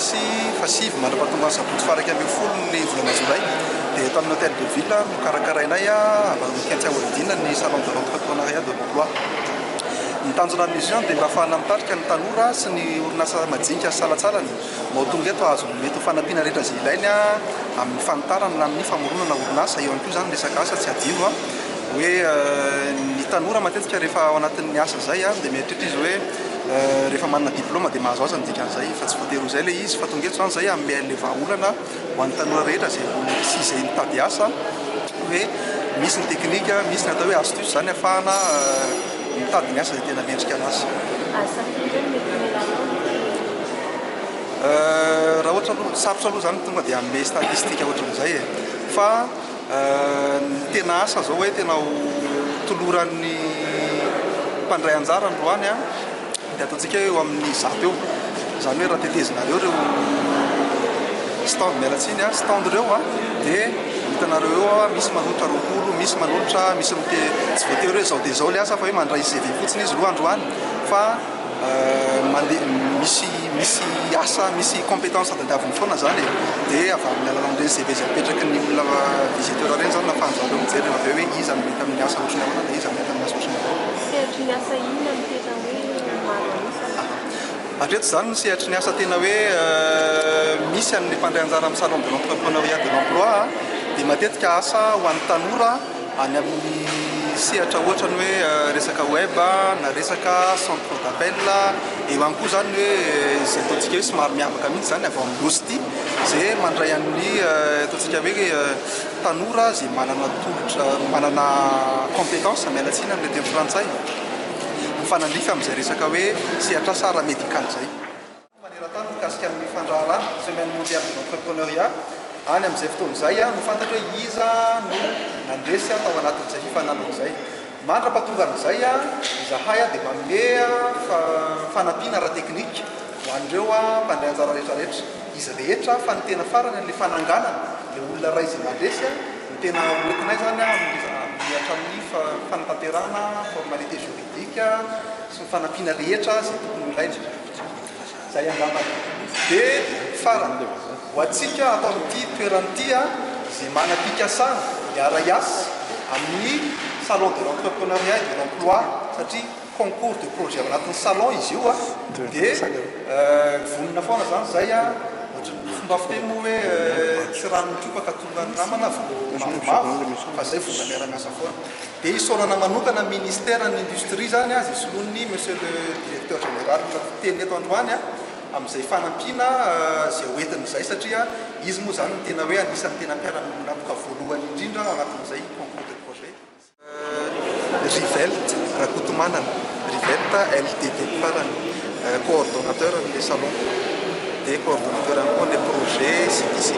alakamisy fahasivy mandra-pahatonga ny sabotsy faha-11 ny volana jolay dia eto amin'ny Hôtel de Ville no karakarainay avy Kentia Holding ny Salon de l'entrepreneuriat de l'emploi. Ny tanjona amin'izy io dia mba ahafahana mitarika ny tanora sy ny orinasa majinika sy salantsalany mba ho tonga eto hahazo ny mety ho fanampiana rehetra izay ilainy amin'ny fanitarana na amin'ny famoronana orinasa. Eo ihany koa izany resaka asa tsy adino hoe ny tanora matetika rehefa ao anatin'ny asa izay dia mieritreritra izy hoe rehefa manana diplaoma dia mahazo asa ny dikan'izay fa tsy voatery ho izay ilay izy fa tonga eto izany izay hanome an'ilay vahaolana ho an'ny tanora rehetra izay sy izay mitady asa hoe misy ny teknika, misy ny atao hoe astuce izany ahafahana mitady ny asa izay tena mendrika anazy. Asa firy eo no mety hamelanao ny Raha ohatra aloha, sarotra aloha izany tonga dia hanome statistique ohatran'izay e, fa ny tena asa izao hoe tena ho toloran'ny mpandray anjara androany an, dia ataontsika hoe eo amin'ny 100 eo. Izany hoe raha tetezinareo ireo stand, miala tsiny an, stand ireo an, dia hitanareo eo an, misy manolotra 20, misy manolotra, misy mite, tsy voatery hoe izao dia izao ilay asa fa hoe mandray CV fotsiny izy aloha androany fa mandeha, misy misy asa, misy compétence tadiaviny foana izany e, dia avy amin'ny alalan'ireny CV izay apetraky ny olona visiteur ireny izany no ahafahan-dry zareo mijery rehefa avy eo hoe iza no mety amin'ny asa ohatry ny ahoana na iza no mety amin'ny asa ohatry ny ahoana. Sehatry ny asa inona no tena hoe maro an'isa? Hatreto izany ny sehatry ny asa tena hoe misy an'ny mpandray anjara amin'ny salon de l'entrepreneuriat de l'emploi dia matetika asa ho an'ny tanora any amin'ny sehatra ohatra ny hoe resaka web na resaka centre d'appel. Eo ihany koa izany ny hoe izay ataontsika hoe somary miavaka mihitsy izany avy ao amin'ny Nosy ity izay mandray an'ny ataontsika hoe tanora izay manana tolotra, manana compétence, miala tsiny amin'ilay teny frantsay, mifanandrify amin'izay resaka hoe sehatr'asa ara-medikaly izay. Maneran-tany mikasika ny fandraharahana, Semaine mondiale de l'entrepreneuriat, any amin'izay fotoana izay no fantatra hoe iza no nandresy tao anatin'izay fifaninanana izay. Mandra-pahatongan'izay, izahay dia manome fanampiana ara-teknika ho an'ireo mpandray anjara rehetrarehetra, izy rehetra, fa ny tena farany amin'ilay fananganana ilay olona iray izay mandresy no tena hoentinay izany amin'ny hatramin'ny fanatanterahana formalité juridique sy ny fanampiana rehetra izay tokony ho ilaina. Izay angambany. Dia farany, ho antsika ato amin'ity toerana ity, izay manam-pikasana hiara-hiasa amin'ny Salon de l'entrepreneuriat et de l'emploi, satria concours de projet ao anatin'ny salon izy io, dia vonona foana izany izay, ohatran'ny fomba fiteny moa hoe tsy rano mitroka ka tonga ny namana vao mavomavo, fa izay vonona miara-miasa foana. Dia isaorana manokana ny Ministère ny Industrie izany izay soloin'ny Monsieur le Directeur Général teny eto androany amin'izay fanampiana izay ho entiny izay satria izy moa izany no tena hoe anisan'ny tena mpiara-miombon'antoka voalohany indrindra ao anatin'izay concours de projet. Rivelt Rakotomanana, Rivelt LDD farany, coordonnateur an'ilay salon dia coordonnateur ihany koa an'ilay projet CTC.